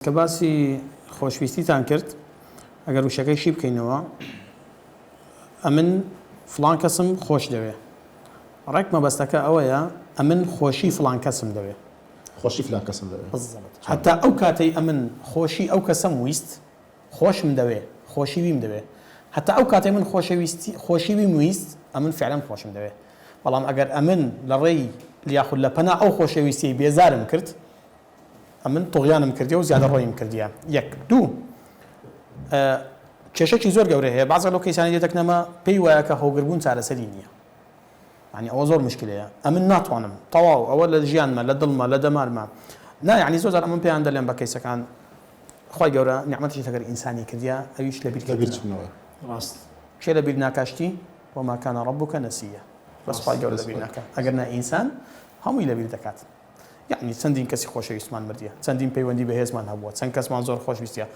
کە باسی خۆشویستیتان کرد ئەگەر وشەکەی شی بکەینەوە ئەمن فڵان کەسم خۆش دەوێ ڕێک مەبەستەکە ئەوەیە ئەمن خۆشی فڵان کەسم دەوێ. خۆشی فلان کەسم دەوێ. بالضبط هەتا ئەو کاتەی ئەمن خۆشی ئەو کەسەم ویست خۆشم دەوێ خۆشی ویم دەوێ هەتا ئەو کاتەی من خۆشەویستی خۆشی ویم ویست ئەمن فعلەن خۆشم دەوێ بەڵام ئەگەر ئەمن لە ڕێی یاخود لە پەنا ئەو خۆشەویستیەی بێزارم کرد ئەمن طوغیانم کردیە و زیادە ڕۆییم کردیە یەک دوو کێشەکی زۆر گەورە هەیە بەعزێک لەو کەیسانەی دێتە کنەمە پێی وایە کە هۆگربوون چارەسەری نییە یعنی ئەوە زۆر مشکلەیە ئەمن ناتوانم تەواو ئەوە لە ژیانمە لە دڵمە لە دەمارمە نا یعنی زۆر جار ئەمن پێیان دەلێم بە کەیسەکان خوای گەورە نیعمەتێکی لەگەر ئینسانی کردیە ئەویش لە بیرکردنەوە ڕاست کێ لە بیر ناکا شتی وما كان ربك نسيا بەس خوای گەورە لە بیر ناکا ئەگەر نا ئینسان هەمووی لە بیر دەکات یەعنی چەندین کەسی خۆشەویستمان مردیە، چەندین پەیوەندی بەهێزمان هەبووە، چەند کەسمان زۆر خۆشویستیە،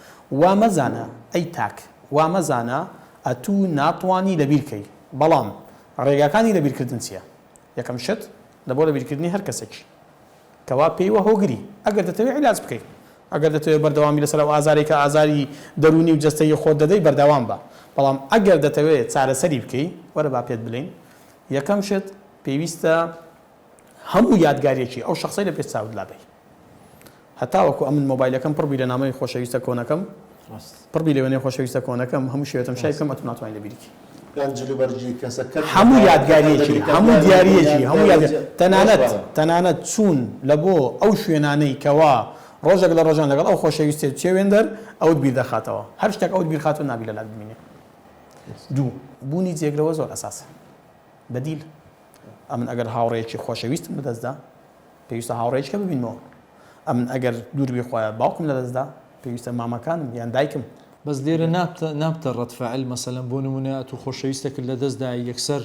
وا مەزانە ئەی تاک، وا مەزانە ئەتوو ناتوانی لەبیر کەی، بەڵام ڕێگاکانی لەبیرکردن چیە؟ یەکەم شت لەبۆ لەبیرکردنی هەر کەسێکی کەوا پێیوە هۆگری، ئەگەر دەتەوێ عیلاج بکەی، ئەگەر دەتەوێ بەردەوامی لەسەر ئەو ئازارەی کە ئازاری دەروونی و جەستەیی خۆت دەدەی بەردەوام بە، بەڵام ئەگەر دەتەوێ چارەسەری بکەی، وەرە با پێت بلێین، یەکەم شت پێویستە هەموو یادگاریەکی ئەو شەخسەی لە پێش چاوت لابەی هەتاوەکو ئەمن مۆبایلەکەم پڕ بی لە نامەی خۆشەویستە کۆنەکەم پڕ بی لە وێنەی خۆشەویستە کۆنەکەم هەموو شێوێتم شای بکەم ئەتو ناتوانانی لەبیری کەی. یان جلوبەرگی کەسەکەت هەموو یادگاریەکی هەموو دیاریەکی هەموو یادگاری تەنانەت تەنانەت چوون لە بۆ ئەو شوێنانەی کەوا ڕۆژێک لە ڕۆژان لەگەڵ ئەو خۆشەویستێت چێ وێندەر ئەوت بیر دەخاتەوە هەر شتێک ئەوت بیر خاتەوە نابی لەلات بمینێ دوو بوونی جێگرەوە زۆر ئەساسە بەدیل ئەمن ئەگەر هاوڕێیەکی خۆشەویستم لەدەستدا پێویستە هاوڕێیەکی کە ببینمەوە ئەمن ئەگەر دوور بی خوایە باوکم لەدەستدا پێویستە مامەکانم یان دایکم. بەس لێرە نابتە نابتە ڕەد فعل مەسەلەن بۆ نمونە ئەتوو خۆشەویستەکت لەدەست دای یەکسەر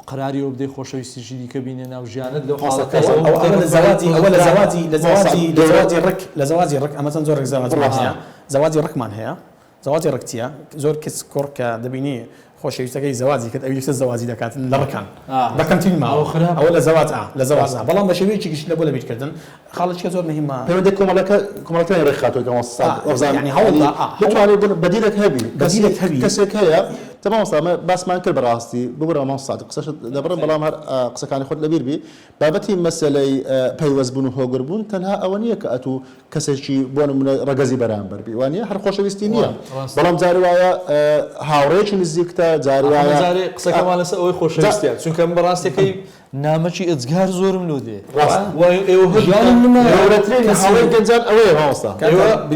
قەراری ئەوە بدەی خۆشەویستیکی دیکە بینە ناو ژیانت لەو حاڵەتە ئەوە ئەوە ئەوە لە زەواجی ئەوە لە زەواجی لە زەواجی لە زەواجی ڕک لە زەواجی ڕک ئەمە چەند زۆرێک زەواجمان هەیە زەواجی ڕکمان هەیە زەواجی ڕک چیە؟ زۆر کچ کوڕ کە دەبینی خۆشەویستەکەی زەواجی کرد ئەویش زەواجی دەکات لە ڕکان بە کەمترین ماوە ئەوە لە زەواج ئا لە زەواج ئا بەڵام بە شێوەیەکی گشتی لە بۆ لەبیرکردن خاڵێکی کە زۆر مهمە پەیوەندی کۆمەڵەکە کۆمەڵەکانی ڕێکخاتەوە کە مامۆستا سعد وەبزانم یانی هەوڵ دا ئا بتوانێت بن بەدیلێک هەبی بەدیلێک هەبی کەسێک هەیە تە مامۆستا ئەمە باسمان کرد بەڕاستی ببورە مامۆستا سعد قسەشت دەبڕم بەڵام هەر قسەکانی خۆت لەبیر بی بابەتی مەسەلەی پەیوەست بوون و هۆگر بوون تەنها ئەوە نییە کە ئەتوو کەسێکی بۆ نمونە ڕەگەزی بەرامبەر بی وانیە هەر خۆشەویستی نییە بەڵام جاری وایە هاوڕێیەکی نزیکتە جاری وایە جارێ قسەکەمان لەسەر ئەوەی خۆشەویستیە چونکە من بەڕاستەکەی نامەکی ئێجگار زۆرم لۆ دێ گەورەترین هەڵەی گەنجان ئەوەیە مامۆستا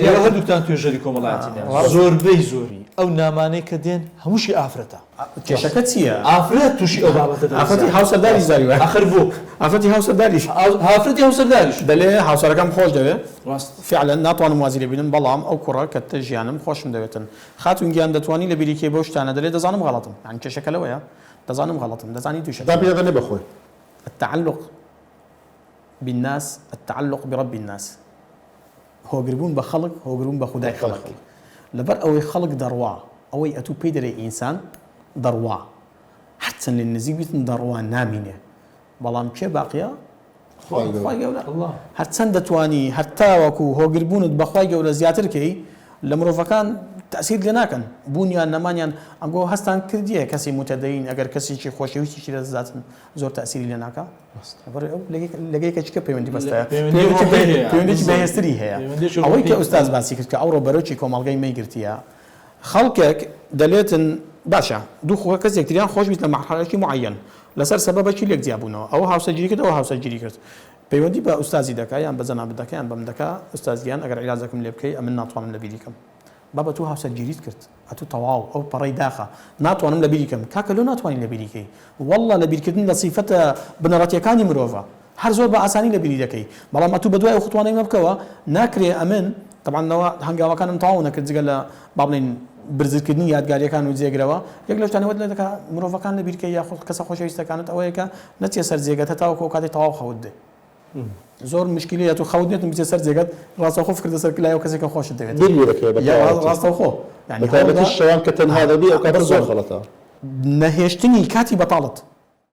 ئێوە هەردووکتان توێژەری کۆمەڵایەتی زۆربەی زۆری ئەو نامانەی کە دێن هەمووشی ئافرەتە کێشەکە چییە؟ ئافرەت تووشی ئەو بابەتە دەبێت. ئافرەتی هاوسەرداریش جاری وایە. ئاخر بۆ؟ ئافرەتی هاوسەرداریش. ئافرەتی هاوسەرداریش. دەلێ هاوسەرەکەم خۆش دەوێ. ڕاست. فعلا ناتوانم وازی لێ بینم بەڵام ئەو کوڕە کەتتە ژیانم خۆشم دەوێتن. خاتوون گیان دەتوانی لە بیری کەی بەو شتانە دەلێ دەزانم غەڵەتم. یانی کێشەکە لەوەیە دەزانم غەڵەتم دەزانی تووشە. دان پێ دەنێ بە خۆی. التعلق بالناس التعلق برب الناس. هۆگربوون بە خەڵک هۆگربوون بە خودای خەڵک لەبەر ئەوەی خەڵک دەڕوا ئەوەی ئەتوو پێی دەرێی ئینسان دەڕوا هەرچەند لێ نزیک بیتن دەڕوا نامینێ بەڵام کێ باقیە خوای گەورە هەرچەند دەتوانی هەرتاوەکو هۆگربوونت بەخوای گەورە زیاتر کەی لە مرۆڤەکان تەئسیر لێ ناکەن بوونیان نەمانیان ئەنگۆ هەستان کردیە کەسی متدەین ئەگەر کەسێکی خۆشەویستیشی لەدەست داتن زۆر تەئسیری لێ ناکا لەگەی کە پەیوەندی بەستایە پەیوەندێکی بەهێزتری هەیە ئەوەی کە ئوستاز باسی کرد کە ئەوڕۆ بەرۆکی کۆمەڵگەی مەی گرتیە خەڵکێک دەلێتن باشە دوو خۆ کەس یەکتریان خۆش بیت لە مەرحەلەکی معەن لەسەر سەبەبەکی لێک جیابوونەوە ئەوە هاوسەرگیری کرد ئەوە هاوسەرگیری کرد پەیوەندی بە ئوستازی دەکا یان بە جەنابت دەکا یان بەم دەکا ئوستاز گیان ئەگەر عیلاجەکم لێ بکەی ئەمن ناتوانم لەبیری کەم بابە تۆ هاوسەرگیریت کرد ئەتوو تەواو ئەو پەڕەی داخە ناتوانم لەبیری کەم کاکە لۆ ناتوانی لەبیری کەی واللە لەبیرکردن لە سیفەتە بنەڕەتیەکانی مرۆڤە هەر زۆر بە ئاسانی لەبیری دەکەی بەڵام ئەتوو بەدوای ئەو خطوانەی مە بکەوە ناکرێ ئەمن تەبعەن لەوە هەنگاوەکانم تەواو نەکرد جگە لە با بڵێین برزرکردنی یادگاریەکان و جێگرەوە یەک لەو شتانەی وت لێ دەکا مرۆڤەکان لەبیرکەی یاخود کەسە خۆشەویستەکانت ئەوەیە کە نەچیە سەر جێگەت هەتاوەکو ئەو کاتەی تەواو خەوت دێ زۆر مشکلەیە تو خەوت نێتن بچێ سەر جێگەت ڕاستەوخۆ فکر دەسەر لای ئەو کەسێک کە خۆشت دەوێت بیر لێ دەکەوێت بە تەواوەتی ڕاستەوخۆ یعنی بە تایبەتی شەوان کە تەنها دەبی ئەو کاتە زۆر غەڵەتە نەهێشتنی کاتی بەتاڵت.